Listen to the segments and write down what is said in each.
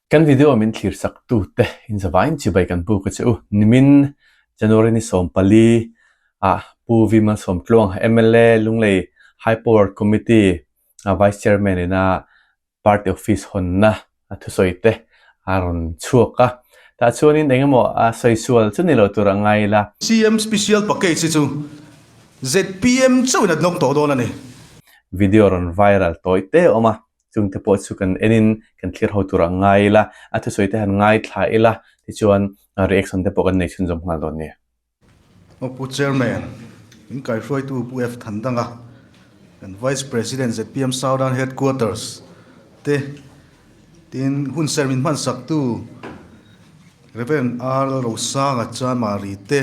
Kan video min thlir sak tute in zavain chibai kan buk a che u. Nimin January ni 14 ah Pu V Malsawmtluang mla Lunglei High Power Committee Vice Chairman ina Party Office hawnna a thusawi te a rawn chhuak a. Tah chuanin eng emaw a sawi sual chu ni lo tur a ngai ila. CM Special Package hi chu zpm chauhin a dawng tawh dawn a ni. Video rawn viral tawi te a awm a, chungte pawh chu kan enin kan thlir ho tur a ngai ila, a thusawi te han ngaithla ila tichuan reaction te pawh kan nei chhunzawm nghal dawn nia. Aw Pu Chairman, min kaihruaitu Pu F Thandanga, kan Vice President zpm Southern Headquarters te, tin hun ser min hmansaktu Rev R Rosanga Chanmari te,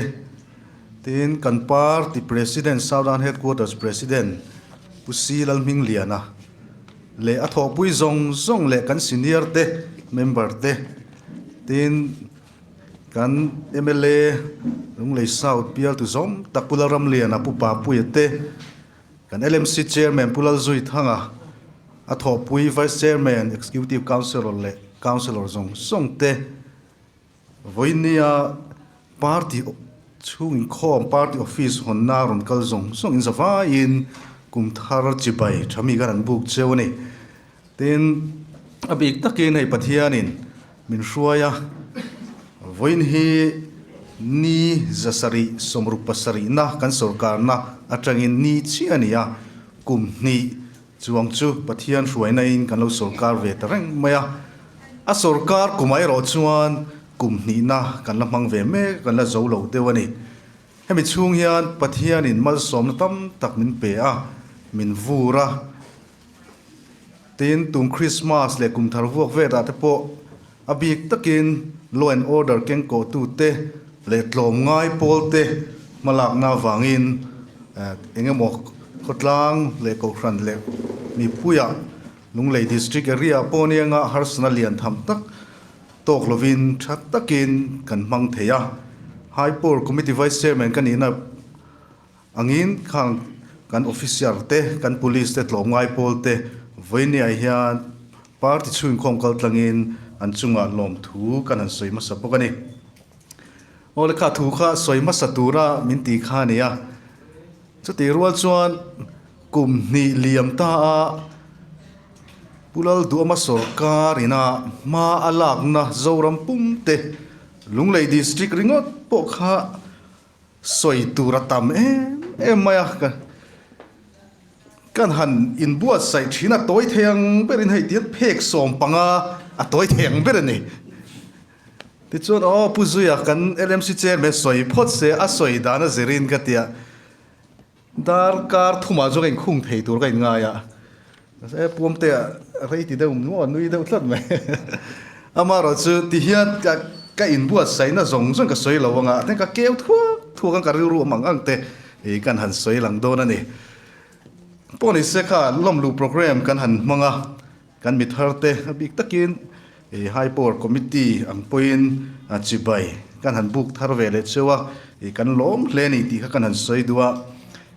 tin kan Party President Southern Headquarters President Pu C Lalhmingliana leh a thawhpui zawng zawng leh kan senior te, member te, tin Kan mla Lunglei South bialtu zawm tak Pu Lalramliana, Pu Papuia te, kan LMC Chairman Pu Lalzuithanga, a thawhpui Vice Chairman, Executive Councillor leh Councillor zawng zawng te, vawinia Party chhung inkhawm, Party Office hawnna rawn kal zawng zawng in zavaiin kum thar chibai tha mi kan han buk cheu a ni. Tin, a bik takin hei Pathianin min hruai a, vawiin hi ni zasarih sawmruk pasarihna kan sawrkarna atangin ni chiah a ni a, kum hnih chuang chu Pathian hruainain kan lo sawrkar ve ta reng mai a. A sawrkar kum erawh chuan kum hnihna kan la hmang ve mek, kan la zo lo deuh a ni. Hemi chhung hian Pathianin malsawmna tam tak min pe a, min vur a. Tin, tum Krismas leh kum thar vuak vetah te pawh a bik takin law and order kengkawhtute leh tlawmngai pawlte hmalakna avangin eng emaw khawtlang leh kohhran leh mipuiah Lunglei District area pawh nia harsana lian tham tak tawk lovin tha takin kan hmang thei a. High Power Committee Vice Chairman ka nihna Angin khang kan officer te, kan police te tlawmngai pawl te vawinia hian party chhungkhawm kal tlangin an chungah lawmthu kan han sawi hmasa bawk a ni. Aw le kha thu kha sawi hmasa tura min ti kha a ni a, chutih rual chuan kum hnih liam ta a Pu Lalduama sawrkar ina hma a lakna Zoram pum te Lunglei District ringawt pawh kha Sawi tur a tam em em mai a, ka kan han inbuatsaih thin a tawi thei ang berin hei tihian phek 15 a tawi thei ang ber a ni. Tichuan aw Pu Zuia kan LMC chairman sawi phawt se a sawi dan a zirin ka tia darkar thumah chuan ka inkhung thei tur ka inngai a, mahse Puamte a rei ti deuh nuam a nui deuh tlat mai. Amaherawh chu tihian ka ka inbuatsaihna zawng zawng ka sawi lo anga ten ka keu thuak thuak ang ka rilru awm ang ang te ih kan han sawi lang dawn a ni. Pawh ni se kha lawmluh program kan han hmang a, kan mi thar te a bik takin ih high power committee ang pawhin chibai kan han buk thar ve leh cheu a, ih kan lawm hle a ni tih kha kan han sawi duh a.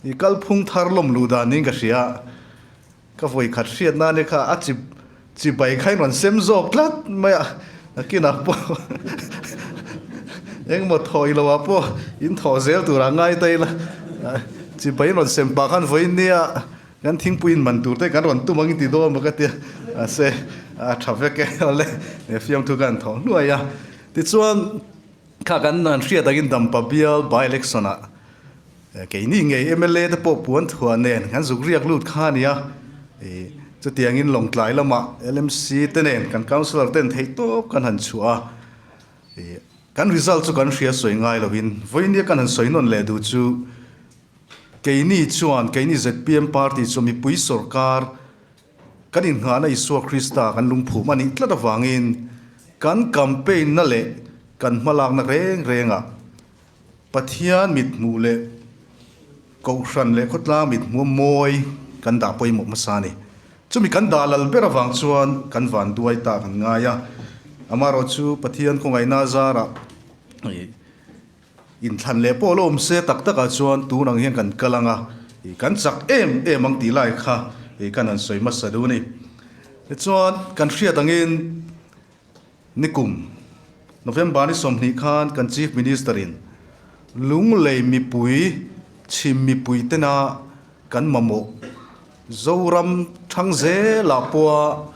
Ih kalphung thar lawmluh dan niin ka hria a. Ka vawi khat hriat na nia kha a chi chibai kha in rawn sem zawk tlat mai a, nakinah pawh engmaw thawh i lo ah pawh in thawh zel tur ah ngai ta ila, chibai in rawn sem pah khan vawiin nia kan thingpui in man tur te kan rawn tum ang in ti dawn maw ka tia, mahse a tha vek e awle fiamthu khan thawh hluai a, tichuan kha kan han hriat angin Dampa bial by election ah Keini ngei mla te pawh puan thuah nen kan zuk riak lut kha a nia. Chutiangin Lawngtlai lamah LMC te nen kan councillor ten theih tawp kan han chhuah a. Kan result chu kan hria sawi ngai lovin vawinia kan han sawi nawn leh duh chu keini chuan keini zpm party chu mipui sorkar kan innghahna Isua Krista kan lungphum a nih tlat avangin kan campaign na leh kan hmalakna reng rengah Pathian mithmuh leh Kohhran leh khawtlang mithmuh a mawi kan dah pawimawh hmasa a ni. Chumi kan dah lal ber avang chuan kan van duai ta kan ngai a. Amaherawh chu Pathian khawngaihna zarah inthlan leh pawh lo awm se tak takah chuan tun ang hian kan kal ang a, kan chak em em ang tih lai kha kan han sawi hmasa duh a ni. Tichuan kan hriat angin. Nikum November ni 20 khan kan Chief Minister in Lunglei mipui chhim mipui tena kan mamawh Zoram thang zelah pawha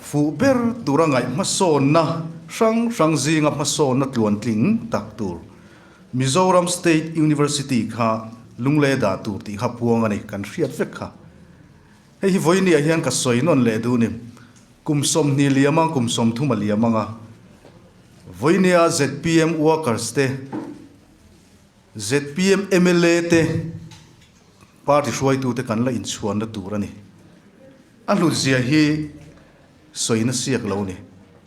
fuh ber tura ngaih hmasawnna hrang hrang zinga hmasawnna tluantling tak tur Mizoram State University kha Lunglei dah tur tih kha puang a ni kan hriat vek kha. Hei hi vawinia hian ka sawi nawn leh duh ni. Kum 20 liam ang, kum 30 a liam ang a. Vawinia zpm workers te, zpm mla te, party hruaitute kan la inchhuanna tur a ni. A hlutzia hi sawi na siak lo ni.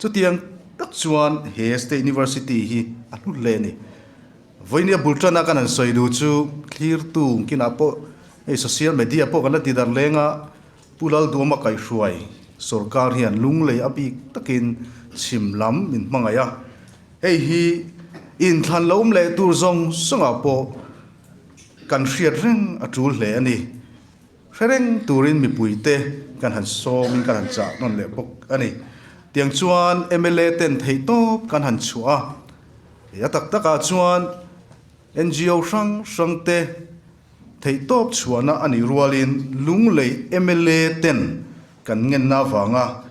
Chutiang tak chuan he State University hi a hlut hle a ni. Vawinia bul tana kan han sawi duh chu thlirtu kinah pawh hei social media pawh kan la ti darh leng a, Pu Lalduama kaihhruai sorkar hian lunglei a bik takin chhim lam min hmangaih a. Hei hi inthlan lo awm leh tur zawng zawngah pawh kan hriat reng a tul hle a ni. Hre reng turin mipuite kan han sawmin kan han chah nawn leh bawk a ni. Tiang chuan mla ten theihtawp kan han chhuah a, a tak takah chuan ngo hrang hrang te theihtawp chhuahna a nih rualin Lunglei mla ten kan ngenna avanga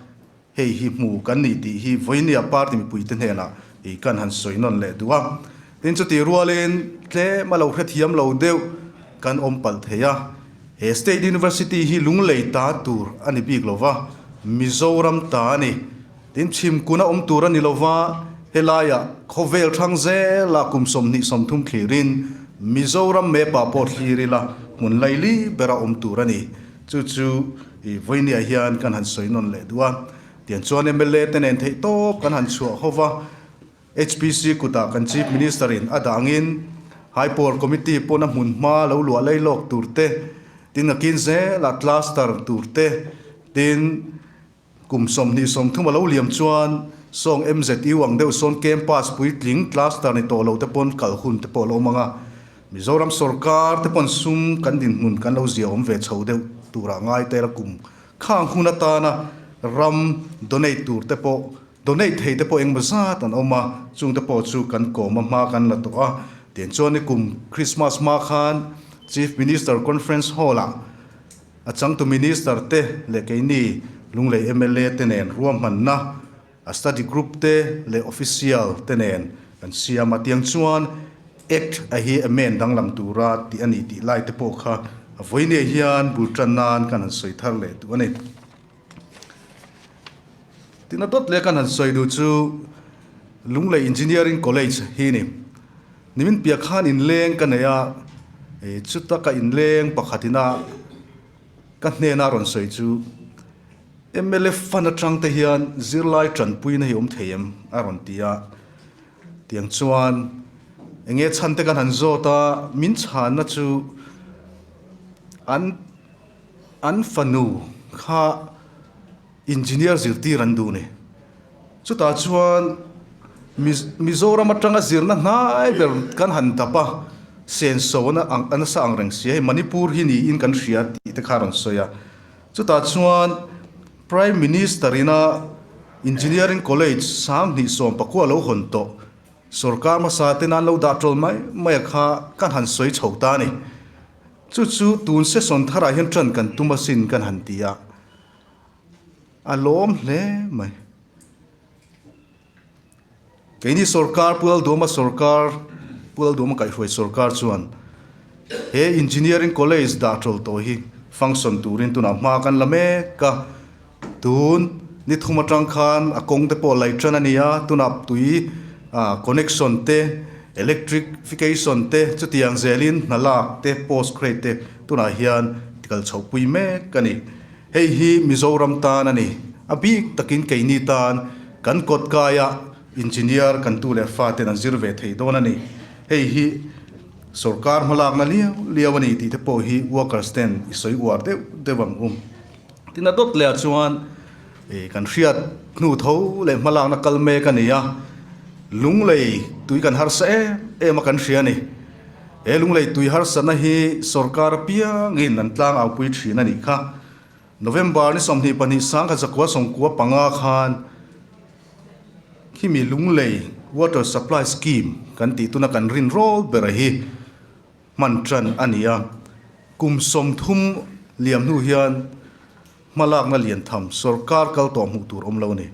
Hei hi hmu kan ni tih hi vawinia party mipuite hnenah i kan han sawi nawn leh duh a. Tin, chutih rualin tlem a lo hrethiam lo deuh kan awm palh thei a. He State University hi lunglei ta tur a ni bik lo va, Mizoram ta a ni. Tin, chhimkuna awm tur a ni lo va, helaiah khawvel thlang zela kum 20 30 thlirin Mizoram map ah pawh thlir ila hmun laili bera awm tur a ni. Chu chu I vawinia hian kan han sawi nawn leh duh a, tiang chuan mla te nen theih tawp kan han chhuah ho va, HPC kutah kan Chief Minister in a dah angin High Power Committee pawn a hmun hma lo luah lei lawk tur te, tin a kin zela cluster tur te, tin kum 20 30 a lo liam chuan sawng MZU ang deuh sawn campus puitling cluster ni tawh lo te pawn kal hun te pawh a lo awm ang a. Mizoram sorkar te pawn sum kan dinhmun kan lo zia awm ve chho deuh turah ngai tel a kum khang hun atana ram donate tur te pawh donate thei te pawh engmaw zat an awm a, chung te pawh chu kan kawm a hma kan la tawh a. Tiang chuan ni kum Christmas hma khan Chief Minister Conference Hall ah a changtu Minister te leh keini Lunglei mla te nen ruahmanna A study group te leh official te nen kan siam a, tiang chuan Act a hi amend danglam tura tih a ni tih lai te pawh kha a vawinia hian bul tan nan kan han sawi thar leh duh a ni. Tina dawt leh kan han sawi duh chu Lunglei Engineering College hi ni. Nimin piah khan inleng ka nei a, chuta ka inleng pakhatina ka hnena rawn sawi chu, Mla fund atang te hian zirlai tanpuina hi awm thei em? a rawn ti a. Tiang chuan enge chhan te kan han zawt a, min chhanna chu an an fanu kha engineer zirtir an duh ni. Chutah chuan Mizoram atanga zirna hnai ber kan han dap a, senso a nasa ang reng sia, hei Manipur hi niin kan hria tih te kha a rawn sawi a. Chutah chuan Prime Minister ina Engineering College 2019 a lo hawn tawh sorkar hmasa ten an lo dah tawl mai mai a kha kan han sawi chho ta a ni. Chu chu tun session tharah hian tan kan tum asin kan han ti a, a lawm hle mai. Keini sorkar, Pu Lalduama sorkar, Pu Lalduama kaihhruai sorkar chuan he Engineering College dah ṭawl tawh hi function turin tunah hma kan la mek a. Tun ni thum aṭang khan a kawng te pawh laih ṭan a ni a, tunah tui connection te, electrification te chutiang zelin hna lak te, post grade te tunah hian kal chhohpui mek a ni. Hei hi Mizoram tan a ni. A bik takin keini tan kan kawt kaia engineer kan tu leh faten an zir ve thei dawn a ni. Hei hi sorkar hmalakna liau liau a ni tih te pawh hi workers ten i sawi uar deuh deuh ang u. Tin a dawt leh ah chuan kan hriat hnu tho leh hmalakna kal mek a ni a, lunglei tui kan harsa em em a kan hria a ni. He lunglei tui harsatna hi sorkar apiangin an tlang aupui thin a nih kha. November ni 22 1995 khan khimi Lunglei Water Supply Scheme kan tih tuna kan rin rawl ber hi hman tan a ni a. Kum 30 liam hnu hian hmalakna lian tham sorkar kal tawh hmuh tur awm lo a ni.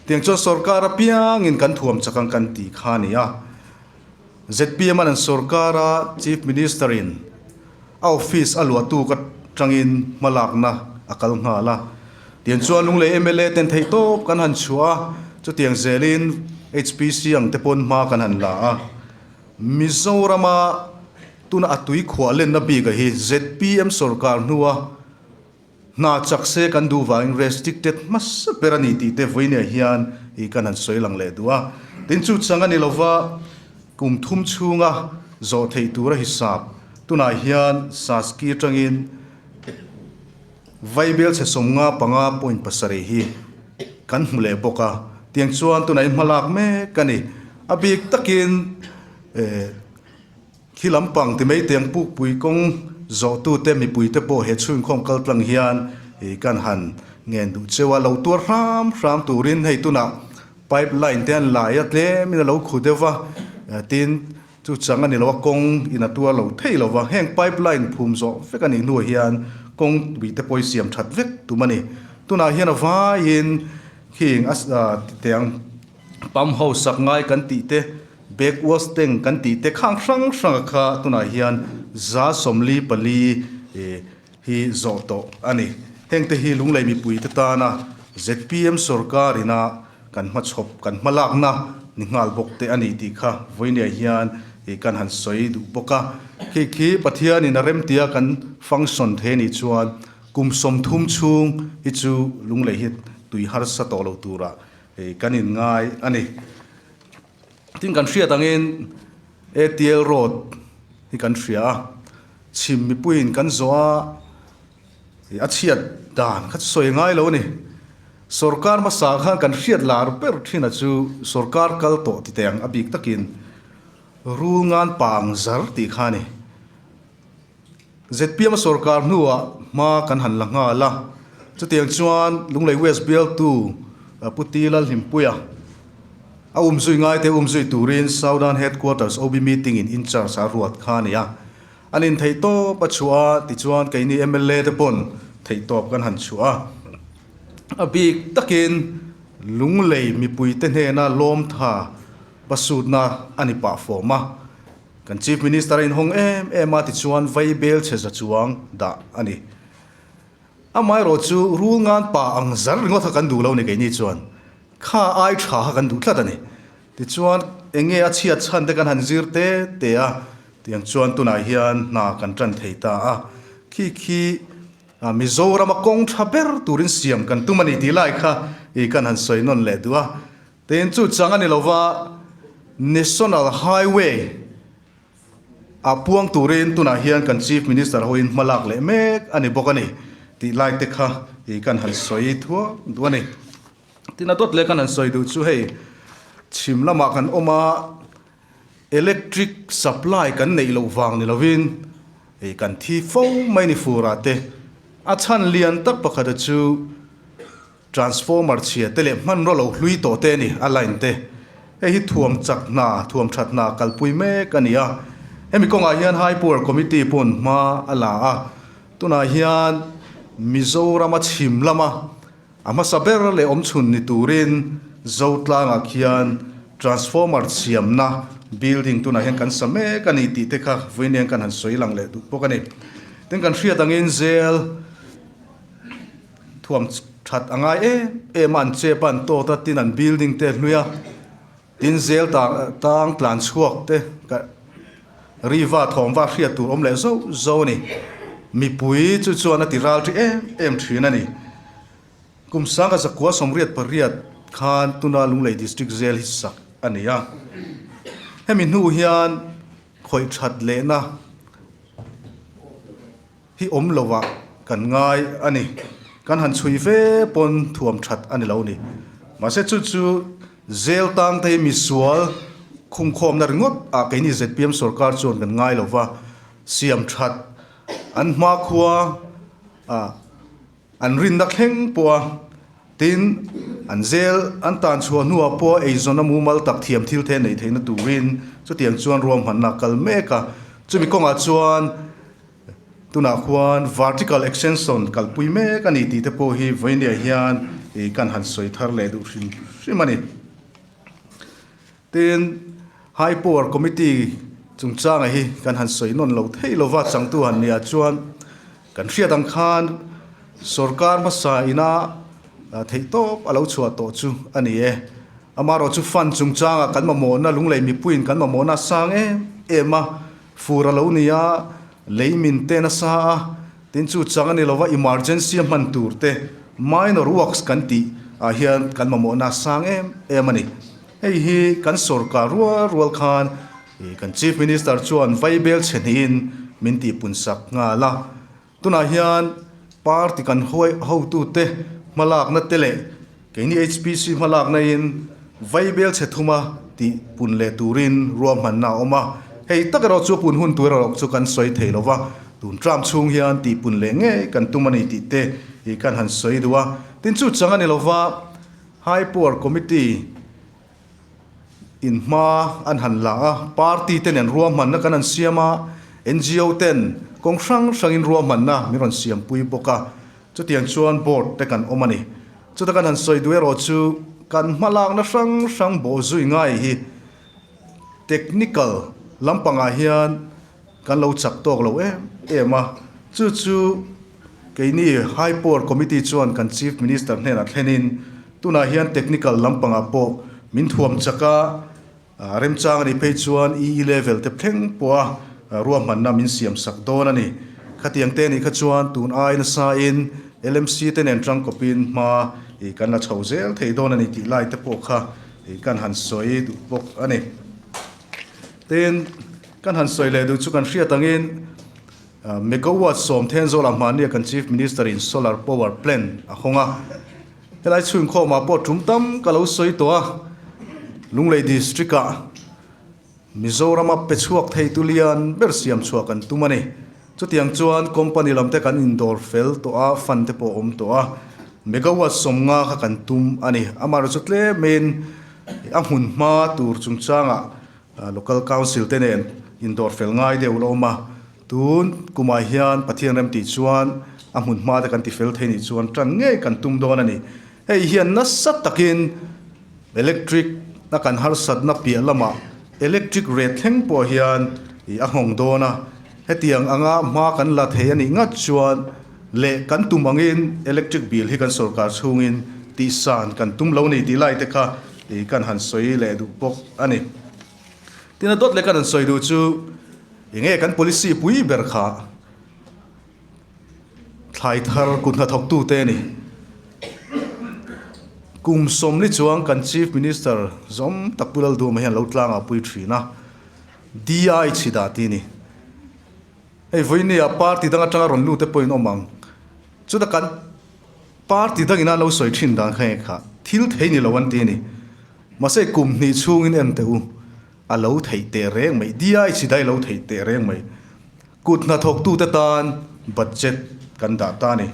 Tiang chuan sorkar apiangin kan thuam chak ang kan tih kha a ni a. Zpm an an sorkar a Chief Minister in a office a luahtu ka tangin hmalakna a kal nghal a. Tiang chuan Lunglei mla ten theihtawp kan han chhuah a, chutiang zelin HPC ang te pawn hma kan han la a. Mizorama tuna a tui khuah lenna bik a hi zpm sorkar hnua hna chak se kan duh vangin restricted hmasa ber a ni tih te vawinia hian i kan han sawi lang leh duh a. Tin chu chang a ni lova kum thum chhunga zawh theih tura hisap tunah hian Saski atangin Vaibel chhe 55.7 hi kan hmu leh bawk a, tiang chuan tunah in hmalak mek a ni. A bik takin khi lampang ti mai tiang pukpui kawng zawhtute mipuite pawh he chhungkhawm kal tlang hian kan han ngen duh cheu a, lo tuar hram hram turin hei tunah pipe line te an lai a tlemin a lo khu deuh va, tin Chu chang a ni lo a, kawng in a tuar lo thei lo va, heng pipe line phum zawh vek a nih hnuah hian kawng tui te pawh hi siam that vek tum a ni. Tunah hian a vaiin khing a tiang pump house sak ngai kan tih te, back wash tank kan tih te khang hrang hrang a kha tunah hian 44 hi zawh tawh a ni. Hengte hi Lunglei mipuite tana zpm sorkar ina Kan hmachhawp, kan hmalakna ni nghal bawk te a ni tih kha vawinia hian ih kan han sawi duh bawk a. Khi khi Pathianin a remtia kan function thei a nih chuan kum 30 chhung hi chu Lunglei hi tui harsa tawh lo tura ih kan inngai a ni. Tin kan hriat angin ATL Road hi kan hria a, chhim mipuiin kan zawh a, A chhiat dan kha chu sawi ngai lo a ni. Sorkar hmasa khan kan hriat lar ber thin a chu sorkar kal tawh ti teh ang a bik takin rul ngan pang zar tih kha a ni. Zpm a sorkar hnuah hma kan han la nghal a, chutiang chuan Lunglei West bialtu Pu T Lalhlimpuia a umzui ngaite umzui turin Southern Headquarters OB meeting in in-charge a ruat kha a ni a. An in theih tawp a chhuah a, tichuan keini mla te pawn theih tawp kan han chhuah a. A bik takin Lunglei mipuite hnena lawmtha pasutna a ni pah fawm a. Kan Chief Minister a inhawng em em a, tichuan vaibel chhe za chuang dah a ni. Amaherawh chu rul ngan pa ang zar ringawt kha kan duh lo ni keini chuan kha ai tha kha kan duh tlat a ni. Tichuan eng nge a chhiat chhan te kan han zir te te a, tiang chuan tunah hian hna kan tan thei ta a. Khi khi Mizorama kawng tha ber turin siam kan tum a ni tih lai kha i kan han sawi nawn leh duh a. Tin chu chang a ni lova National Highway, A puang turin tunah hian kan Chief Minister hoin hma lak leh mek a ni bawk a ni tih lai te kha i kan han sawi thuak duh a ni. Tin a dawt leh kan han sawi duh chu hei chhim lamah kan awm a, electric supply kan neih loh vang ni lovin i kan thi fo mai ni furah te. A chhan lian tak pakhata chu Transformer chhia te leh hmanraw lo hlui tawh te a ni, a line te. Hei hi thuam chak hna, thuam that hna kalpui mek a ni a. Hemi kawngah hian High Power Committee pawn hma a la a. Tunah hian Mizorama chhim lama a hmasa ber leh awmchhun ni turin Zotlangah khian Transformer siamna building tunah hian kan sa mek a ni tih te kha vawiin kan han sawi lang leh duh bawk a ni. Tin kan hriat angin zel. Thuam that a ngai em em a, an chep a, an tawt a, tin an building te a hlui a, tin zel tang tlan chhuak te riva thawm va hriat tur awm leh zauh zauh a ni. Mipui chu chuan a ti ral ṭi em em ṭhin a ni. Kum 1998 khan tuna Lunglei District Jail hi sak a ni a, hemi hnu hian khawih that lehna Hi awm lovah kan ngai a ni. Kan han chhui ve pawn thuam that a ni lo ni. Mahse chu chu zel tang te hi misual khumkhawmna ringawt ah keini zpm sorkar chuan kan ngai lova, siam that an hmakhua ah. An rinna thleng pawh a, tin, an zel an tan chhuah hnuah pawh eizawn a mumal tak thiam thil the neih theihna turin chutiang chuan ruahmanna a kal mek a. Chumi kawngah chuan tunah khuan vertical extension kalpui mek a ni tih te pawh hi vawinia hian kan han sawi thar leh duh hrim hrim a ni. Tin, High Power Committee chungchanga hi kan han sawi nawn lo thei lova changtu han nia chuan kan hriat ang khan sorkar hmasa ina theihtawp a lo chhuah tawh chu a ni e. Amaherawhchu fund chungchanga kan mamawhna lunglei mipuiin kan mamawhna a sang em em a, fur a lo ni a, lei min te nasa a, tin chu chang a ni lova emergency a hman tur te minor works kan tih ah hian kan mamawhna a sang em em a ni. Hei hi kan sorkar rual rual khan kan Chief Minister chuan vaibel chhe hnihin min tihpun sak nghal a. Tunah hian party kan hotute hmalakna te leh keini HPC hmalakna in vaibel chhe thuma tihpun leh turin ruahmanna a awm a. Hei tak erawh chu a pun hun tur erawh chu kan sawi thei lo va, tun term chhung hian tihpun leh ngei kan tum a ni tih te kan han sawi duh a. Tin chu chang a ni lo va. High Power Committee in hma an han la a, party te nen ruahmanna kan han siam a, ngo ten kawng hrang hrangin ruahmanna min rawn siampui bawk a, chutiang chuan board te kan awm a ni. Chuta kan han sawi duh erawh chu kan hmalakna hrang hrang bawhzui ngai hi technical lampangah hian Kan lo chak tawk lo em em a, chu chu keini High Power Committee chuan kan Chief Minister hnenah thlenin tunah hian technical lampangah pawh min thuam chak a, remchang a nih phei chuan EE level te thleng pawha ruahmanna min siam sak dawn a ni. Khatiang te nih kha chuan tun ai nasain LMC te nen tangkawpin hma kan la chho zel thei dawn a ni tih lai te pawh kha kan han sawi duh bawk a ni. Tin, kan han sawi leh duh chu kan hriat angin megawatt 10 Thenzawl-ah hmahnia kan Chief Minister-in solar power plant a hawng a. Helai chhungkhawmah pawh tum tam ka lo sawi tawh a, Lunglei District-ah Mizorama pe chhuak theitu lian ber siam chhuah kan tum a ni. Chutiang chuan company lam te kan indawr fel tawh a, fund te pawh a awm tawh a, megawatt 50 kha kan tum a ni. Amaherawhchu tlemin a hmun hma tur chungchangah Local Council te nen indawr fel ngai deuh la awm a, tun kumah hian Pathian rem tih chuan a hmun hma te kan ti fel thei nih chuan tan ngei kan tum dawn a ni. Hei hian nasa takin electric a kan harsatna piah lamah electric rate thleng pawh hian a nghawng dawn a, hetiang anga hma kan la thei a nih ngat chuan leh kan tum angin electric bill hi kan sorkar chhungin tihsan kan tum lo ni tih lai te kha kan han sawi leh duh bawk a ni. Tin a dawt leh kan han sawi duh chu enge kan policy pui ber kha thlai thar kut hnathawktu te a ni. Kum 40 chuang kan Chief Minister zawm tak Pu Lalduhawma hian lo tlangah pui thin a, DI chhidah tih a ni. Hei vawinia party dang atanga rawn lut te pawhin awm ang. Chuta kan party dangin an lo sawi thin dan kha nge kha thil thei ni lo an ti a ni. Mahse kum hnih chhungin en teh u, a lo theih teh reng mai, diai chi dai lo theih teh reng mai. Kut hnathawktute tan budget kan dah ta a ni.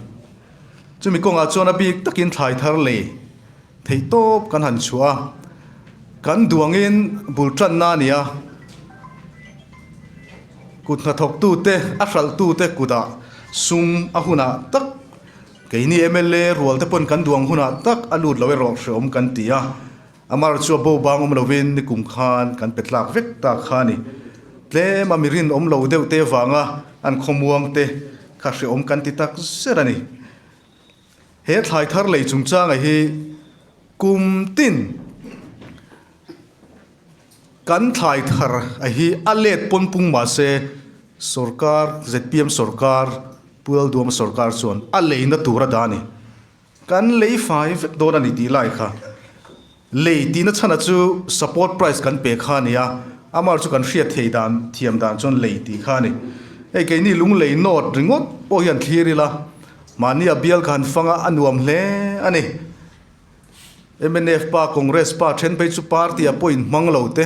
Chumi kawngah chuan a bik takin thlai thar lei theih tawp kan han chhuah a, kan duangin bul tanna a ni a, kut hnathawktute a hralhtute kutah sum a hunah tak keini mla rual te pawn kan duang hunah tak a lut lo erawh hreawm kan ti a, amar chu a bo bang awm lovin nikum khan kan pe tlak vek ta kha a ni. Tlem a mi rinawm lo deuh te vanga an khawmuang te kha hreawm kan ti tak zet a ni. He thlai thar lei chungchanga hi kum tin kan thlai thar a hi a let pawn pung mah se sorkar zpm sorkar Pu Lalduama sorkar chuan a leina tur a dah a ni. Kan lei fai vek dawn a ni tih lai kha lei tihna chhana chu support price kan pe kha a ni a, amah chu kan hriat thei dan thiam dan chuan lei tih kha a ni. Hei keini lunglei note ringawt pawh hian thlir ila mahni a bial kha han fang a, a nuam hle a ni. Mnf pa, Congress pa then phei chu party ah pawh inhmang lo te,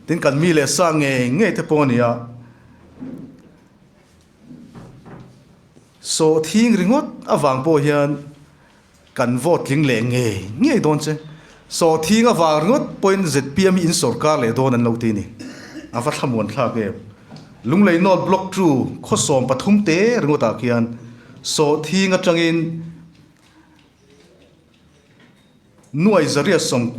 tin kan mi leh sa ngei ngei te pawh a ni a. Sawhthing ringawt avang pawh hian kan vote tling leh ngei ngei dawn che. Sawhthing avang ringawt pawhin zpm hi in sawrkar leh dawn an lo ti ni. A va thlamuan thlak em. Lunglei North Block 2 khawsawm pathum te ringawtah khian sawhthing atangin Nuai zariat 91,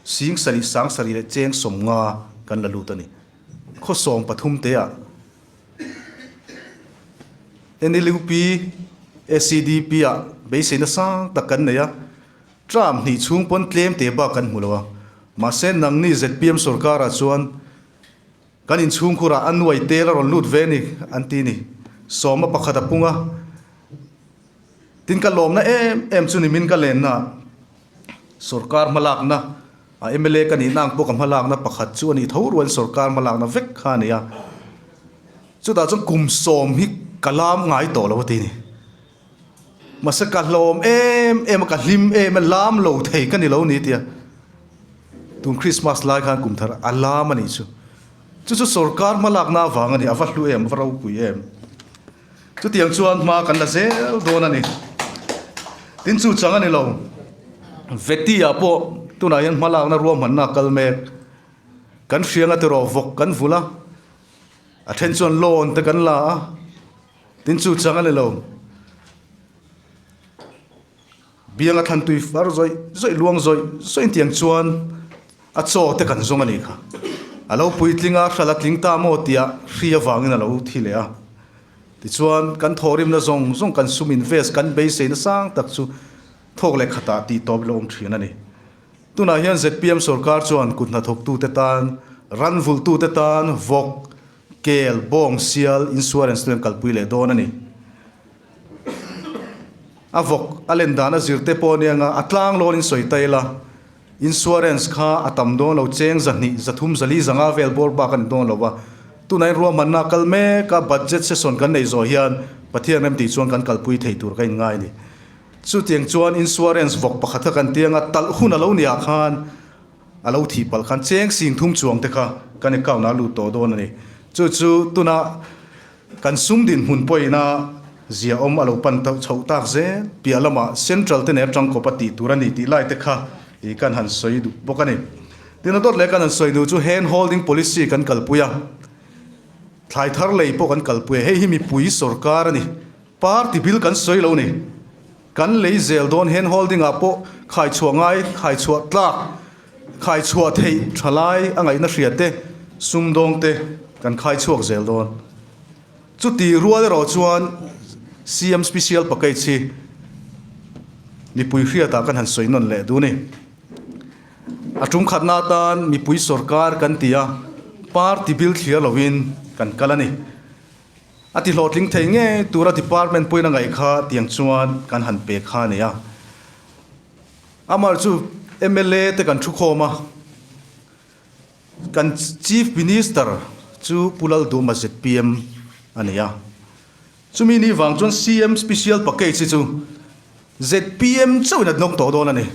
7 70 leh cheng 50 kan la lut a ni. Khaw 13 te ah NLUP, SEDP ah beiseina sang tak kan nei a, term hnih chhung pawn tlem te bak kan hmu lo a. Mahse nangni zpm sorkar ah chuan kan inchhungkhur ah a nuai tel a rawn lut ve ni an ti ni. Sawma pakhat a pung a. Tin ka lawmna em em chu nimin ka lenna sorkar hmalakna a mla ka nihna ang pawh ka hmalakna pakhat chu a nih tho rualin sorkar hmalakna vek kha a ni a. Chutah chuan kum sawm hi ka lam ngai tawh lo a ti ni. Mahse ka hlawm em em a, ka hlim em a, lam lo thei ka ni lo ni tia. Tun Christmas lai khan kum thar a lam a nih chu. Chu chu sorkar hmalakna avang a ni, a va hlu em, a va ropui em. Chutiang chuan hma kan la zel dawn a ni. Tin chu chang a ni lo. Veti-ah pawh tunah hian hmalakna ruahmanna a kal mek. Kan hrianga tiraw vawk kan vul a, a then chuan loan te kan la a, tin chu chang a ni lo. Bianga thlan tui far zawih zawih luang zawih zawih tiang chuan a chaw te kan zawng a nih kha. A lo puitling a, hral a tling ta maw tia hri avangin a lo thi leh a. Tichuan kan thawhrimna zawng zawng kan sum invest kan beiseina sang tak chu thawk leh khatah tih tawp ila awm thin a ni. Tunah hian zpm sorkar chuan kut hnathawktute tan, ran vulhtute tan vawk, kel, bawng, sial insurance te an kalpui leh dawn a ni. A vawk a len dan a zir te pawh ania nga a tlang lawn in sawi ta ila insurance kha a tam dawn lo cheng 200 300 400 500 vel bawr bak a ni dawn lo va tunah in ruahmanna a kal mek a budget session kan nei zawh hian Pathian rem tih chuan kan kalpui thei tur ka in ngai a ni. Chutiang chuan insurance vawk pakhat kha kan tiang a talh hun a lo ni ah khan a lo thih palh khan cheng 3000 chuang te kha kan account ah a lut tawh dawn a ni. Chu chu tunah Kan sum dinhmun pawhina ziaawm a lo pan chhoh tak zel piah lamah Central te nen atang kawp a tih tur a ni tih lai te kha i kan han sawi duh bawk a ni. Tin a dawt leh kan han sawi duh chu hand holding policy kan kalpui a, thlai thar lei pawh kan kalpui a, hei hi mipui sorkar a ni, party bil kan sawi lo ni, kan lei zel dawn hand holding ah pawh khaichhuah ngai, khaichhuah tlak, Khaichhuah theih thalai a ngaihna hria te, sumdawng te kan khaichhuak zel dawn. Chuti rual erawh chuan CM Special Package hi mipui hriatah kan han sawi nawn leh duh a ni. A tumkhatna atan mipui sorkar kan ti a, party bil thliar lovin kan kal a ni. A ti hlawhtling thei ngei tura department pawhin a ngaih kha tiang chuan kan han pe kha a ni a. Amar chu mla te kan thukhawm a, kan Chief Minister chu Pu Lalduma zpm a ni a. Chumi ni vang chuan CM Special Package hi chu zpm chauhin a dawng tawh dawn a ni.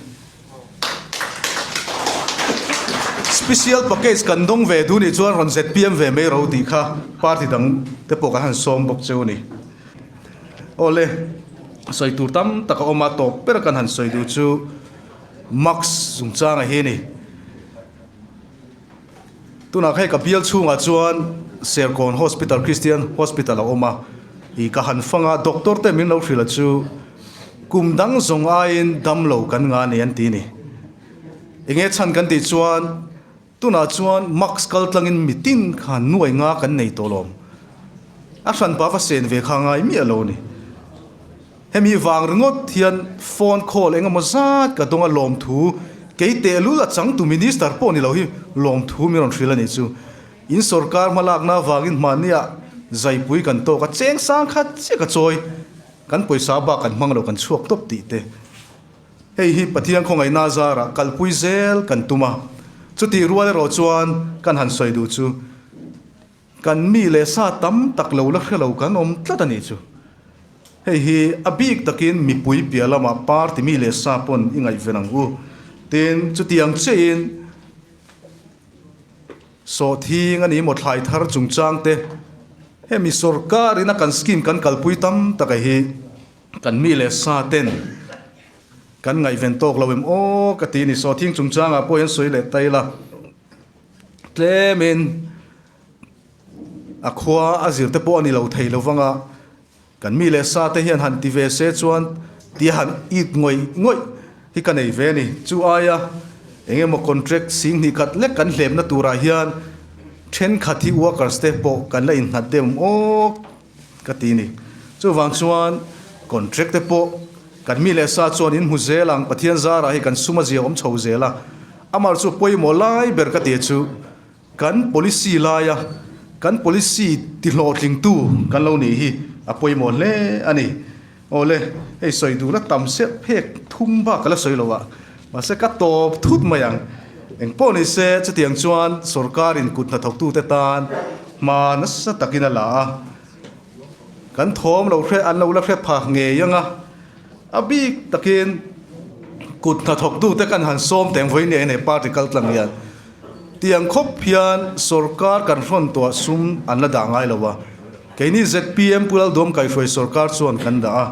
Special Package kan dawng ve duh nih chuan rawn zpm ve mai ro tih kha party dang te pawh kan han sawm bawk cheu a ni. Awle, sawi tur tam tak a awm a, tawp ber kan han sawi duh chu Max chungchanga hi a ni. Tunah hei ka bial chhungah chuan Serkawn Hospital, Christian Hospital a awm a, ih ka han fang a, doctor te min lo hrilh a chu kum dang zawng aiin dam lo kan nga ni an ti a ni. Enge chhan kan tih chuan Tunah chuan mask kal tlangin mitin khan nuai nga kan nei tawh lawm. A hranpa va sen ve kha ngai miah lo ni. Hemi vang ringawt hian phone call eng emaw zat ka dawng a lawmthu kei tehlul a changtu minister pawh ni lo hi lawmthu min rawn hrilh a nih chu. In sorkar hmalakna avangin hmahniah zaipui kan tawk a cheng sang khat chiah ka chawi kan pawisa bak kan hmang lo kan chhuak tawp tih te. Hei hi Pathian khawngaihna zarah kalpui zel kan tum a, chutih rual erawh chuan kan han sawi duh chu kan mi leh sa tam tak lo la hre lo kan awm tlat a nih chu. Hei hi a bik takin mipui piah lamah party mi leh sa pawn i ngaihven ang u. Tin, chutiang chiahin sawhthing a ni maw thlai thar chungchang te. Hemi sorkar ina kan scheme kan kalpui tam taka hi kan mi leh sa ten kan ngaihven tawk lo em aw ka ti a ni. Sawhthing chungchangah pawh hian sawi leh ta ila tlemin a khua a zir te pawh a ni lo thei lo vanga Kan mi leh sa te hian han ti ve se chuan tia han it ngawih ngawih hi ka nei ve a ni. Chu aia eng emaw contract sing hnih khat lek kan hlemna turah hian thenkhat hi workers te pawh kan la innghat deuh awm awk ka ti a ni. Chuvang chuan contract te pawh kan mi leh sa chuan in hmu zel ang, Pathian zarah hi kan sum a zia awm chho zel a, amah chu pawimawh lai ber ka ti chu. Kan policy laia kan policy tihlawhtlingtu kan lo nih hi a pawimawh hle a ni. Awle, hei sawi duhna tam serh phek thum bak ka la sawi lo a, mahse ka tawp thut mai ang. Engpawh ni se, chutiang chuan sorkarin kut hnathawktute tan hma nasa takin a la a, kan thawm lo hre an lo la hre phak ngei ang a, a bik takin kut hnathawktute kan han sawm teng vawiin nia hei party kal tlang hian. Tiang khawp hian sorkar kan hrawn tuah sum an la dah ngai lo a, keini zpm Pu Lalduam Kaihruai sorkar chuan kan dah a.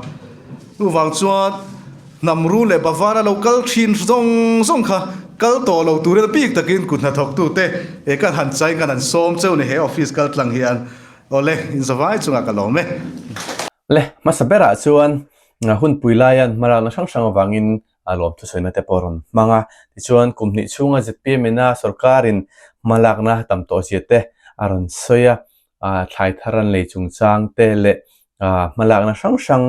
Chuvang chuan hnam ru leh Bavara lo kal thin zawng zawng kha kal tawh lo turin a bik takin kut hnathawktute he kan han chai kan han sawm cheu ni he office kal tlang hian awle inzavai chungah ka lawm e. Le, hmasa berah chuan hunpui laian hmalakna hrang hrang avangin a lawm thusawiina te pawh a rawn hmang a. Tichuan, kum hnih chhunga zpm ina sorkarin hmalakna tam tawh zia te a rawn sawi a, thlai thar an lei chungchang te leh hmalakna hrang hrang,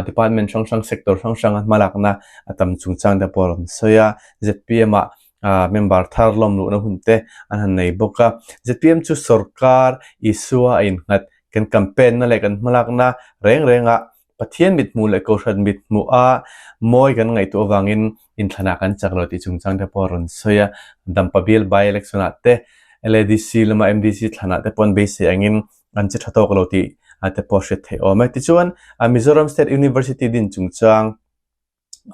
department hrang hrang, sector hrang hranga hmalakna a tam chungchang te pawh a rawn sawi a. Zpm ah member thar lawm luhna hun te an han nei bawk a. Zpm chu sorkar Isua a innghat kan campaign na leh kan hmalakna reng rengah Pathian mithmuh leh Kohhran mithmuh a mawi kan ngaihtuah avangin inthlanah kan chak lo tih chungchang te pawh a rawn sawi a. Dampa bial by-election ah te, LADC lama MDC thlanah te pawh an beisei angin an che tha tawk lo tih te pawh a hriat theih awm e. Tichuan, Mizoram State University din chungchang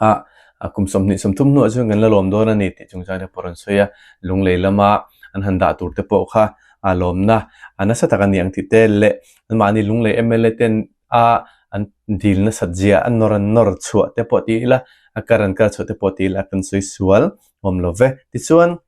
a kum 23 hnuah chuan kan la lawm dawn a ni tih chungchang te pawh a rawn sawi a. Lunglei lama an han dah tur te pawh kha a lawmna a nasa tak a ni ang tih te leh anmahni Lunglei mla ten a an dil nasat zia a nawr an nawr chhuah te pawh ti ila a kar an kar chhuah te pawh ti ila kan sawi sual awm lo ve. Tichuan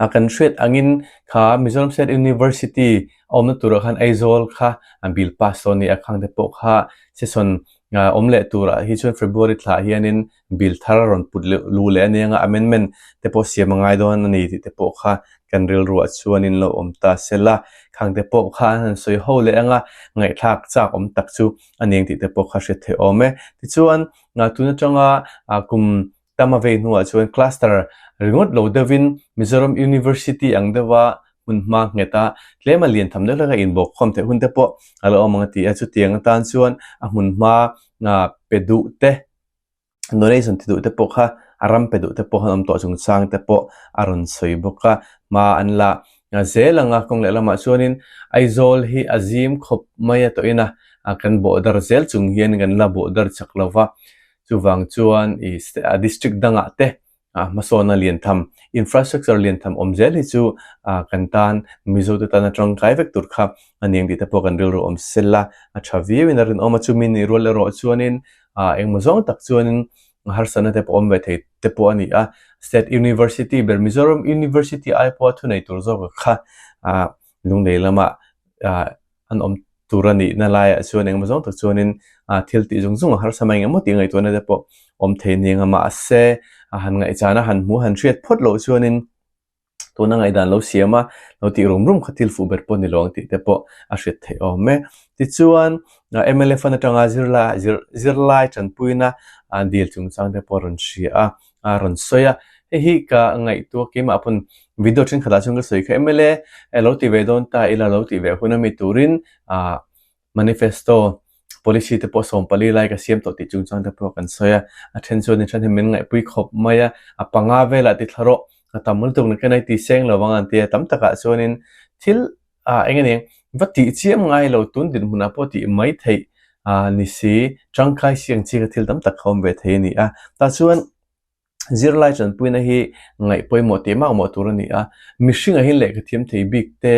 a kan hriat angin kha Mizoram State University a awmna turah khan Aizawl kha a bill pass dawn a ni a khang te pawh kha session awm leh turah hi chuan February thla ah hianin bill thar a rawn put luh leh a nia amendment te pawh siam a ngai dawn a ni tih te pawh kha kan rilruah chuanin lo awm ta se la, khang te pawh kha an han sawi ho leh anga ngaihthlak chak awm tak chu a ni ang tih te pawh kha hriat theih awm e. Tichuan, tun atanga kum tam a vei hnuah chuan cluster ringawt lo deuhin Mizoram University ang deuha hmun hma nghet a, tlem a lian tham deuh hlek a inbawkkhawm theih hun te pawh a lo awm ang a ti a, chutiang atan chuan a hmun hma pe duh te donation ti duh te pawh kha a ram pe duh te pawh an awm tawh chungchang te pawh a rawn sawi bawk a, hma an la zel ang a, kawng leh lamah chuanin Aizawl hi a zim khawp mai a tawhin a, kan bawhdar zel chung hian kan la bawhdar chak lo va, chuvang chuan ih district dangah te hmasawnna lian tham, infrastructure lian tham awm zel hi chu kan tan Mizo te tana tangkai vek tur kha a ni ang tih te pawh kan rilru awm sel a, a tha viauin a rinawm a, chumi nih rual erawh chuanin engmaw zawng tak chuanin harsatna te pawh awm ve thei te pawh a ni a, State University ber Mizoram University ai pawha thunei tur zawk kha Lunglei lamah an awm tur a nihna laiah chuan engemaw zawng tak chuanin thil tih zung zung a harsa mai engemaw tih ngaihtuahna te pawh awm thei nia nga mahse a han ngaihchana han hmuh han hriat phawt loh chuanin tuna ngaihdan lo siam a lo tih rum rum kha thil fuh ber pawh ni lo ang tih te pawh a hriat theih awm e. Tichuan mla fund atanga zirlai zirlai tanpuina dil chungchang te pawh a rawn hria a. a rawn sawi a, hei hi ka ngaihtuah keimah pawn video thenkhatah chuan ka sawi kha mla lo ti ve dawn ta ila lo ti ve hun ami turin ah manifesto policy te pawh 14 lai ka siam tawh tih chungchang te pawh kan sawi a, a then chuan in then hi min ngaihpui khawp mai a, a panga velah ti thla rawh a tam lutuk na ken a i ti seng lo ang an ti a, tam takah chuanin thil ah eng ania va tih chiam ngai lo tun dinhmunah pawh tih mai theih ah ni si tangkai si ang chi kha thil tam tak kha awm ve thei a ni a tah chuan zirlai tanpuina hi ngaih pawimawh tih mak mawh tur a ni a mihringah hian lehkha thiam thei bik te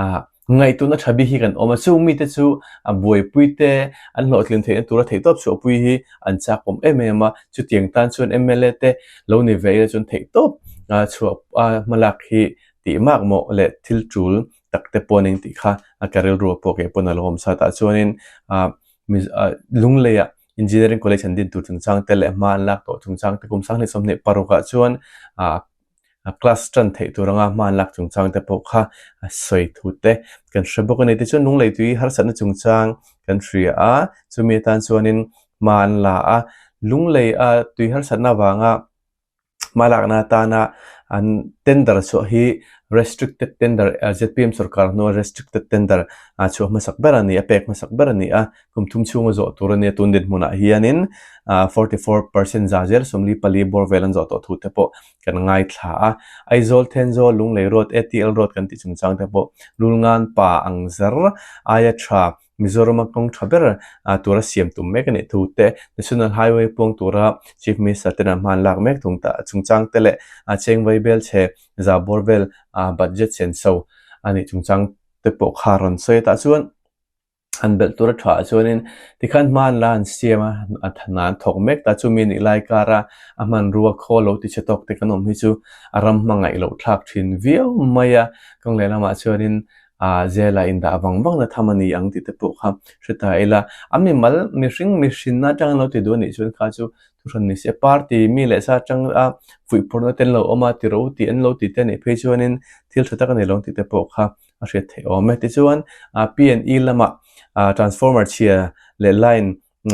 ah. Ngaihtuahna tha bik hi kan awm a, chung mite chu a buaipui te, an hlawhtlin theihna tura theihtawp chhuahpui hi an chak awm em em a, chutiang tan chuan mla te lo ni ve ila chuan theihtawp chhuah hmalak hi tih mak mawh leh thil tul tak te pawh ning tih kha a ka rilru ah pawh kei pawn a lo awm sa tah chuanin ah Lungleiah Engineering College an din tur chungchang te leh hma an lak tawh chungchang te kum 2026 ah chuan ah class tan theih tur anga hma an lak chungchang te pawh kha a sawi thu te kan hre bawk a ni. Tichuan Lunglei tui harsatna chungchang kan hria a, chumi atan chuanin hma an la a, Lunglei a tui harsatna avanga hma lakna atana an tender chhuah hi restricted tender zpm sorkar hnua restricted tender chhuah hmasak ber a ni a, pek hmasak ber a ni a, kum thum chhunga zawh tur a ni a, tun dinhmunah hianin 44% za zel 44 bawr vel an zawh tawh thu te pawh kan ngaithla a, Aizawl Thenzawl Lunglei Road ATL Road kan tih chungchang te pawh Lulngan pa ang zer aia tha Mizorama kawng tha ber tura siam tum mek a nih thu te, National Highway puang tura Chief Minister ten an hman lak mek thung ta chungchang te leh Chengvai Belchhe za bawr vel budget senso a nih chungchang te pawh kha rawn sawi a tah chuan han belh tura tha ah chuanin tikhan hma an la an siam a a hna an thawk mek ta chumi nih lai kara a hmanrua khaw lo ti chhe tawk te kan awm hi chu a ram hmangaih loh thlak thin viau mai a kawng leh lamah chuanin ah zela indah vang vang na tham a ni ang tih te pawh kha hre ta ila a mimal mihring mihrinna atang an lo ti duh a nih chuan kha chu thuhran ni se party mi leh sa atang a fuihphurhna te an lo awm a ti ro tih an lo ti te a nih phei chuanin thil tha tak a ni lo ang tih te pawh kha a hriat theih awm e. Tichuan P&E lamah transformer chhia leh line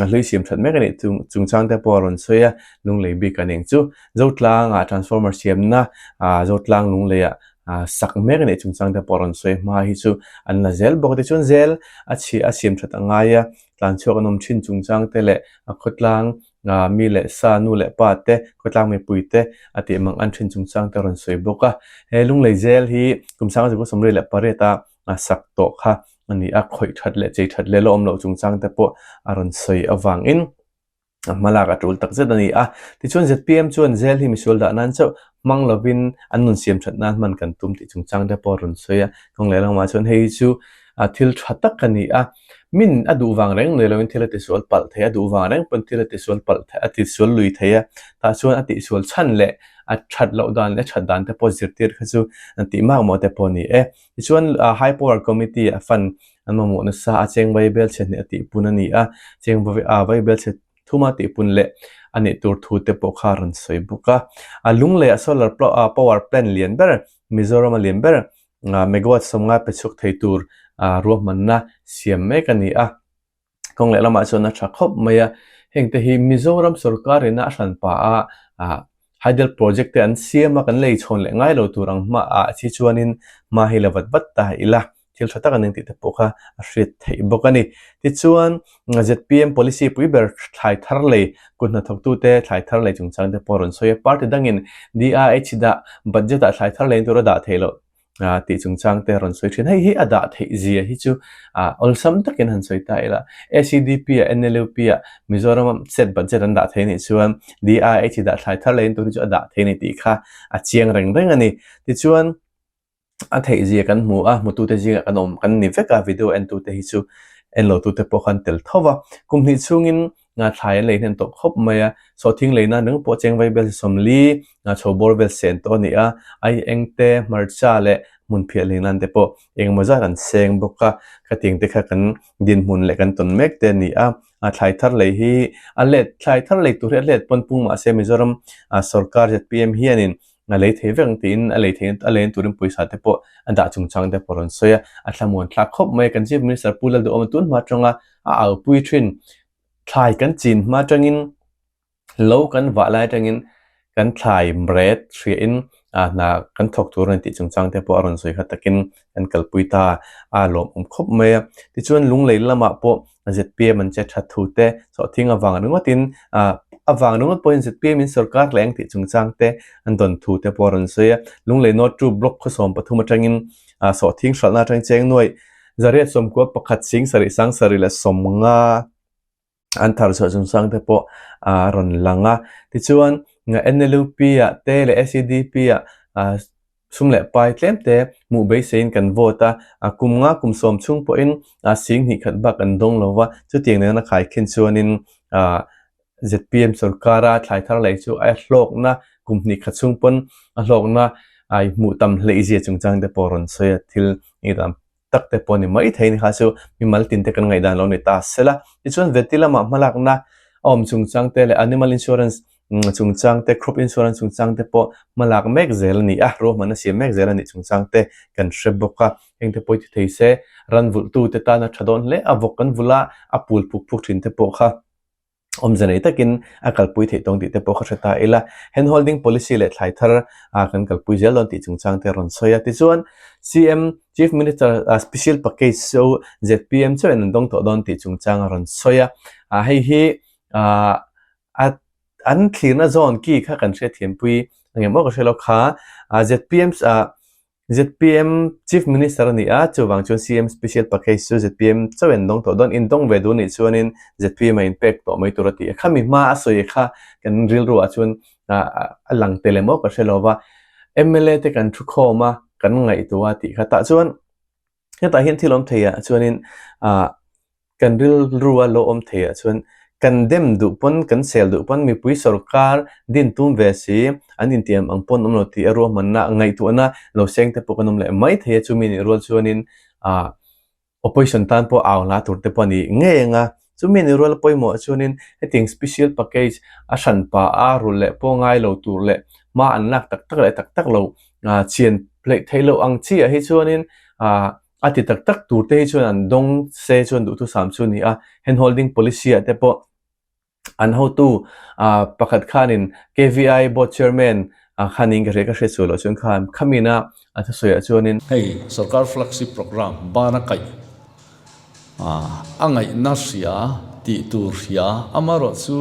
hlui siam that mek a nih chungchang te pawh a rawn sawi a, Lunglei bik a ning chu Zotlangah transformer siamna Zotlang Lungleiah sak mek a nih chungchang te pawh a rawn sawi hma hi chu an la zel bawk a. Tichuan zel a chhia a siam that a ngai a, tlanchhuak an awm thin chungchang te leh a khawtlang mi leh sa nu leh pa te khawtlang mipui te a tih mang an thin chungchang te a rawn sawi bawk a. He Lunglei zel hi kum 1928 a sak tawh kha a ni a, khawih that leh chei that leh la awm loh chungchang te pawh a rawn sawi avangin a hmalak a tul takzet a ni a. Tichuan zpm chuan zel hi misual dah nan chauh hmang lovin an nun siam that nan hman kan tum tih chungchang te pawh a rawn sawi a. Kawng leh lamah chuan hei hi chu thil tha tak a ni a, min a duh vang reng nei lovin thil a tisual palh thei a, duh vang reng pawn thil a tisual palh thei a tisual lui thei a, tah chuan a tihsual chhan leh a that loh dan leh a that dan te pawh zirtir kha chu tih makmawh te pawh a ni e. Tichuan High Power Committee a fund an mamawh nasa a, cheng vaibel chhe hnih a tihpun a ni a, cheng vaibel chhe thuma tihpun leh a nih tur thu te pawh kha a rawn sawi bawk a. A Lunglei a solar power plant lian ber, Mizoram a lian ber, megawatt 50 pe chhuak thei tur ruahmanna siam mek a ni a. Kawng leh lamah chuan a tha khawp mai a, hengte hi Mizoram sorkar ina a hran pah a, ah hydel project te an siam a, kan lei chhawn leh ngai lo tur ang hma ah chi chuanin hma hi la vat vat ta ila, thil tha tak a ning tih te pawh kha a hriat theih bawk a ni. Tichuan zpm policy pui ber thlai thar lei kut hnathawktute thlai thar lei chungchang te pawh a rawn sawi a, party dangin DIH dah budget ah thlai thar lei tur a dah theih loh tih chungchang te a rawn sawi thin. Hei hi a dah theih zia hi chu awlsam takin han sawi ta ila. ACDP ah NLUP ah Mizoram state budget an dah thei anih chuan DIH dah thlai thar leh in tur hi chu a dah thei a ni tih kha a chiang reng reng a ni. Tichuan a theih zia kan hmu a, hmutute zingah kan awm kan ni vek a, video entute hi chu en lotute pawh khan tel tho va. Kum hnih chhungin Nga thlai an lei hnem tawh khawp mai a, sawhthing lei nan ringawt pawh cheng vai bel 40, nga chho bawr vel sen tawh a ni a, ai eng te, hmarcha leh hmunphiah lei nan te pawh engemaw zat an seng bawk a, khatiang te kha kan dinhmun leh kan tawn mek te a ni a, a thlai thar lei hi a let thlai thar lei tur hi a let pawn pung mahse Mizoram sorkar zpm hianin a lei thei vek ang tiin a lei thei a leina turin pawisa te pawh a dah chungchang te pawh a rawn sawi a, a thlamuan thlak khawp mai a, kan Chief Minister Pu Lalduhawma tun hma atanga a aupui thin. Thlai kan chin hma atangin lo kan vah lai atangin kan thlai mret hriahin hna kan thawk tur a ni tih chungchang te pawh a rawn sawi kha takin kan kalpui ta a lawmawm khawp mai a. Tichuan Lunglei lamah pawh zpm an che that thu te sawhthing avang ringawtin avang ringawt pawhin zpm in sorkar leh ang tih chungchang te an dawn thu te pawh a rawn sawi a. Lunglei North 2 Block khawsawm pathum atangin sawhthing hralhna atangin cheng nuaih Zariat 91 sing sarih sang sarih leh 50 an thar chhuah chungchang te pawh a rawn lang a. Tichuan NLUP ah te leh SEDP ah. Sum leh pai tlem te hmuh beiseiin kan vote a, a kum nga kum sawm chhung pawhin a sing hnih khat bak an dawng lo va, chutiang nena khaikhin chuanin ZPM sorkara thlai thar lei chu a hlawkna kum hnih khat chhung pawn a hlawkna a hmuh tam hleihzia chungchang te pawh rawn sawi a, thil engtam tak te pawh a ni mai thei ni kha chu mimal tin te kan ngaihdan lo ni ta sela. Tichuan Veti lamah hmalakna a awm chungchang te leh Animal Insurance chungchang te, Crop Insurance chungchang te pawh hmalak mek zel a ni a, ruahmanna siam mek zel a nih chungchang te kan hre bawk a. Heng te pawh hi ti thei se ran vulhtu te tana tha dawn hle a, vawk kan vulh a, a pul phuk phuk thin te pawh kha Awmze nei takin a kalpui theih tawng tih te pawh ka hre ta ila. Hand holding policy leh thlai thar kan kalpui zel dawn tih chungchang te a rawn sawi a. Tichuan, CM, Chief Minister, Special Package chu zpm chuan an dawng tawh dawn tih chungchang a rawn sawi a. Hei hi an thlirna zawn ki kha kan hriatthiampui ang em aw ka hre lo kha. Zpm Zpm Chief Minister a ni a, chuvang chuan CM Special Package chu zpm chauh in dawng tawh dawn, in dawng ve duh nih chuanin zpm a inpek tawh mai tur a ti a. Khami hma a sawi kha kan rilru ah chuan a lang tel em aw ka hre lo va, mla te kan thu khawm a, kan ngaihtuah a tih kha tah chuan hetah hian thil awm thei ah chuanin ah Kan rilru a lo awm thei ah chuan kan dem duh pawn, kan sel duh pawn mipui sorkar din tum ve si, an intiam ang pawn awm lo tih a ruahmanna, ngaihtuahna lo seng te pawh kan awm leh mai thei a, chumi nih rual chuanin ah opposition tan pawh au hla tur te pawh a ni ngei ang a, chumi nih rual pawimawh chuanin hetiang special package a hran pa a rulh leh pawh ngai lo tur leh hma an lak tak tak leh tak tak lo ah chian hleih theih loh ang chi ah hi chuanin ah A ti tak tak tur te hi chuan an dawng se chuan duhthusam chu a ni a, hand holding policy ah te pawh an hotu pakhat khanin KVI board chairman khanin ka hria ka hriat sual loh chuan khan khamina a thusawi ah chuanin. Hei sorkar flagship programme bana kaih a ngaihna hria tih tur hria amaherawh chu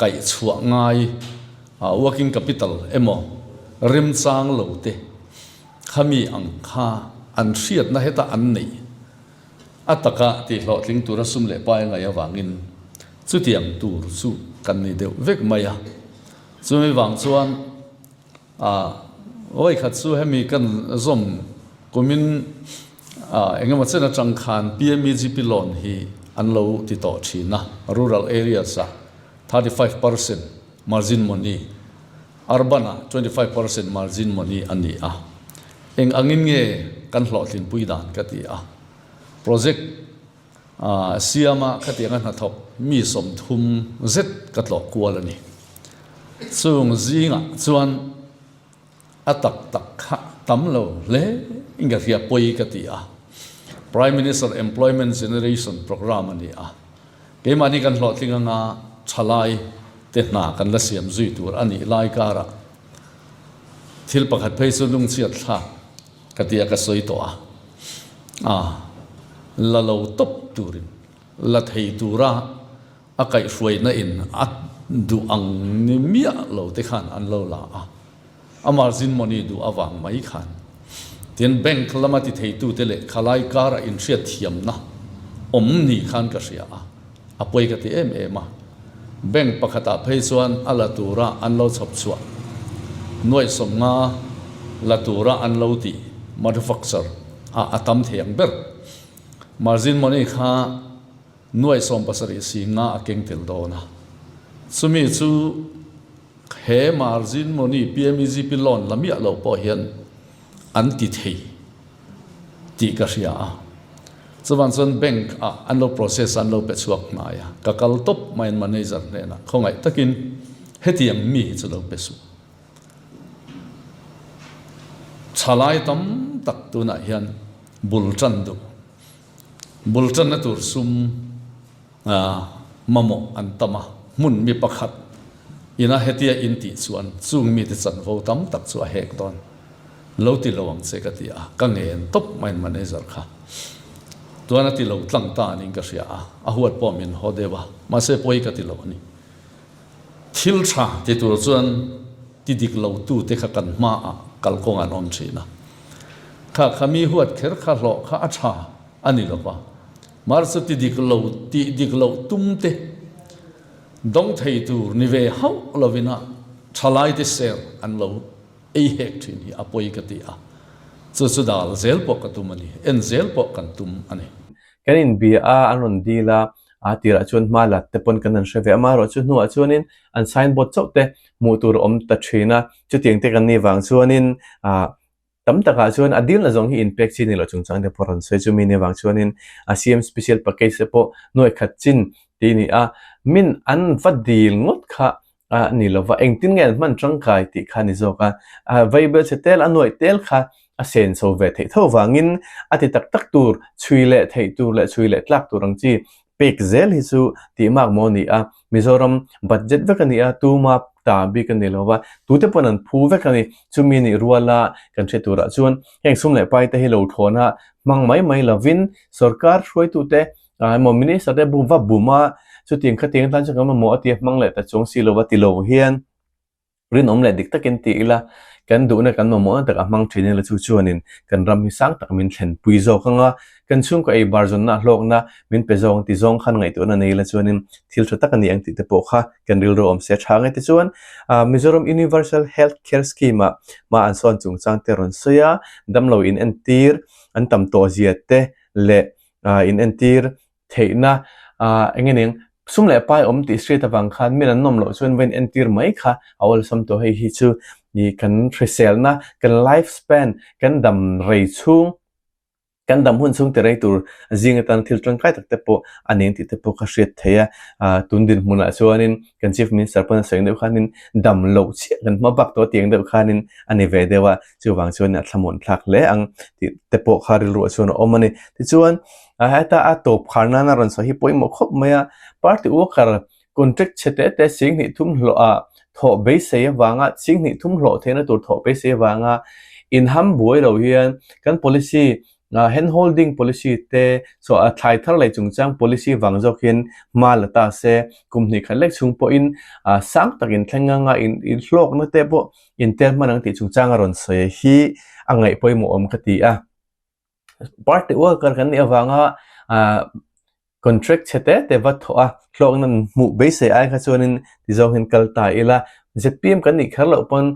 kaih chhuah ngai working capital emaw remchang lo te Khami ang kha an hriatna heta an neih a taka tihhlawhtling tura sum leh pai ngaih avangin chutiang tur chu kan ni deuh vek mai a. Chumi vang chuan ah vawikhat chu hemi kan zawm kumin ah engemaw chen atang khan PMEGP loan hi an lo ti tawh thin a, rural areas ah 35% margin money Urban-ah 25% margin money a ni a, eng angin nge kan hlawhtlinpui dan ka ti a. Project siama khatianga hnathawk mi 30 zet ka tlawh kual a ni. Chung zingah chuan a tak tak kha tam lo hle in ka hria pawi ka ti a. Prime Minister Employment Generation Programme a ni a. Keimahni kan hlawhtling anga thalai te hna kan la siam zui tur a nih lai karah thil pakhat phei chu lungchhiat thlak ka tia ka sawi tawh a, a la lo tawp turin la thei tura a kaihhruaina in a duh ang ni miah lo te khan an lo la a. A margin money duh avang mai khan tin bank lama ti theitute leh khalai kara inhriat thiamna awm ni khan ka hria a, a pawi ka ti em em a. Bank pakhatah phei chuan a la tura an lo chhawp chhuah nuaih 50 la tura an lo tih manufacture ah a tam thei ang ber. Margin money kha nuaih 70 singa a keng tel dawn a, chumi chu He margin money PMEGP loan la miah loh pawh hian an ti thei tih ka hria a. Chuvang chuan bank ah an lo process a, an lo pe chhuak hnai a. Ka kal tawp mai an manager hnenah khawngaih takin hetiang mi hi chu lo pe suh. Thalai tam tak tunah hian bul tan duh, bul tanna tur sum Mamawh an tam a, hmun mi pakhat ina hetia in tih chuan chung mite chanvo tam tak chu a hek dawn. Lo ti lo ang che ka ti a, ka ngen tawp mai manager kha. Tuan a ti lo tlang ta anin ka hria a, a huat pawh min haw deuh a, mahse pawi ka ti lo a ni. Thil tha ti tur chuan ti dik lo tu te kha kan hmaah kalkawng an awm thin a, kha kha mi huat kher kha hlawh kha a tha a ni lo va. Marsa ti dik lo tih dik loh tum te dawng thei tur ni ve hauh lovin a thalai te ser an lo Ei hek thin hi a pawi ka ti a, chu chu dal zel pawh ka tum a ni, en zel pawh kan tum a ni. Kan inbia a, an rawn dil a, a tirah chuan hma lat te pawn kan han hre ve a, amaherawh chu hnuah chuanin an signboard chauh te hmuh tur a awm ta thin a, chutiang te kan nih vang chuanin ah tam takah chuan a dilna zawng hi inpek chi ni loh chungchang te pawh rawn sawi chumi nih vang chuanin a CM special package te pawh nuai khat chin tih a ni a, min an va dil ngawt kha a ni lova, engtin nge an hman tangkai tih kha a ni zawk a, a vaibel chhe tel a nuaih tel kha a sen chho ve theih tho vangin a ti tak tak tur chhui leh theih tur leh chhui leh tlak tur ang chi pek zel hi chu tih mak maw a ni a, Mizoram budget vek a ni a, tuma ta bik a ni lova, tute pawn an phu vek a ni, chumi nih ruala kan hre turah chuan heng sum leh pai te hi lo thlawna hmang mai mai lovin sorkar hruaitute Emaw minister te bu va bum a, chutiang khatiang atan chuan kan mamawh a tia hmang leh ta chuang si lova ti lo hian rinawm leh dik takin ti ila kan duhna kan mamawhna tak a hmang thin ila chu chuanin kan ram hi sang tak min thlenpui zawk ang a, kan chhungkaw ei bar zawnna hlawkna min pe zawk ang ti zawng khan ngaihtuahna nei ila chuanin thil tha tak a ni ang tih te pawh kha kan rilru awm se a tha ang e tichuan Mizoram Universal Health Care Scheme ah hma an sawn chungchang te rawn sawi a, damlo in entir an tam tawh zia te leh in entir theihna eng nge ning sum leh pai awm tih hriat avang khan min an nawm loh chuan va in entir mai kha a awlsam tawh hei hi chu ih kan hriselna kan life span kan dam rei chhung kan dam hun chhung ti rei tur zing atan thil tangkai tak te pawh a ni ang tih te pawh ka hriat theih a ah tun dinhmunah chuanin kan chief minister pawn a sawi ang deuh khanin dam loh chiah kan hma bak tawh tih ang deuh khanin a ni ve deuh a. Chuvang chuan a thlamuan thlak hle ang tih te pawh kha rilruah chuan a awm a ni. Tichuan heta a tawp khar nana rawn sawi hi pawimawh khawp mai a, party worker contract chhe te te singhnih thum hlawh ah thawh beisei avanga singhnih thum hlawh theihna tur thawh beisei avanga inham buai lo hian kan policy Hand holding policy te chu a thlai thar leh chungchang policy vang zawk hian hma la ta se, kum hnih khat lek chhung pawhin sang takin thleng anga in hlawkna te pawh intel hman ang tih chungchang a rawn sawi hi a ngaih pawimawh awm ka ti a. Party worker kan nih avanga Contract chhe te te va thawh a, hlawkna hmuh beisei ai kha chuanin ti zawng hian kal ta ila, zpm kan nih kher loh pawn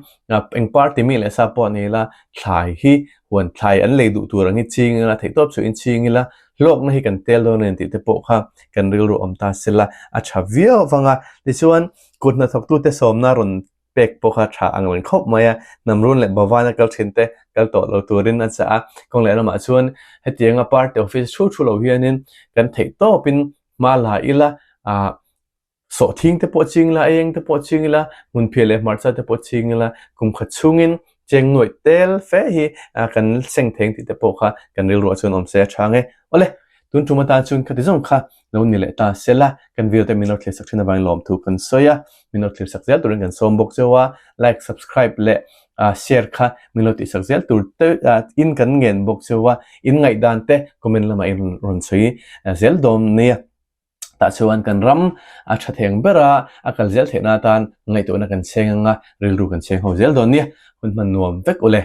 eng party mi leh sa pawh ni ila thlai hi huan thlai an lei duh tur ang hi ching ila theihtawp chu in ching ila hlawkna hi kan tel dawn a ni tih te pawh kha kan rilru awm ta sela a tha viau vang a, tichuan kut hnathawktute sawmna rawn pek pawh kha tha ang reng khawp mai a, Namrun leh Bhavana kal thin te kal tawh lo turin a chah a, kawng leh lamah chuan hetianga party office thu thu lo hianin kan theih tawpin hma la ila ah sawhthing te pawh ching ila, aieng te pawh ching ila, hmunphiah leh hmarcha te pawh ching ila, kum khat chhungin cheng nuaih tel fe hi kan seng theng tih te pawh kha kan rilruah chuan awm se a tha ang e. Awle, tun tum atan chuan khati zawng kha lo ni leh ta sela, kan video te min lo thlir sak thin avangin lawmthu kan sawi a, min lo thlir sak zel turin kan sawm bawk cheu a, like, subscribe leh share kha min lo tih sak zel tur te in kan ngen bawk cheu a, in ngaihdan te comment lamah in rawn sawi zel dawn nia. Tah chuan kan ram a tha theng ber a, a kal zel theihna atan ngaihtuahna kan cheng anga rilru kan cheng ho zel dawn nia, hun hman nuam vek ule.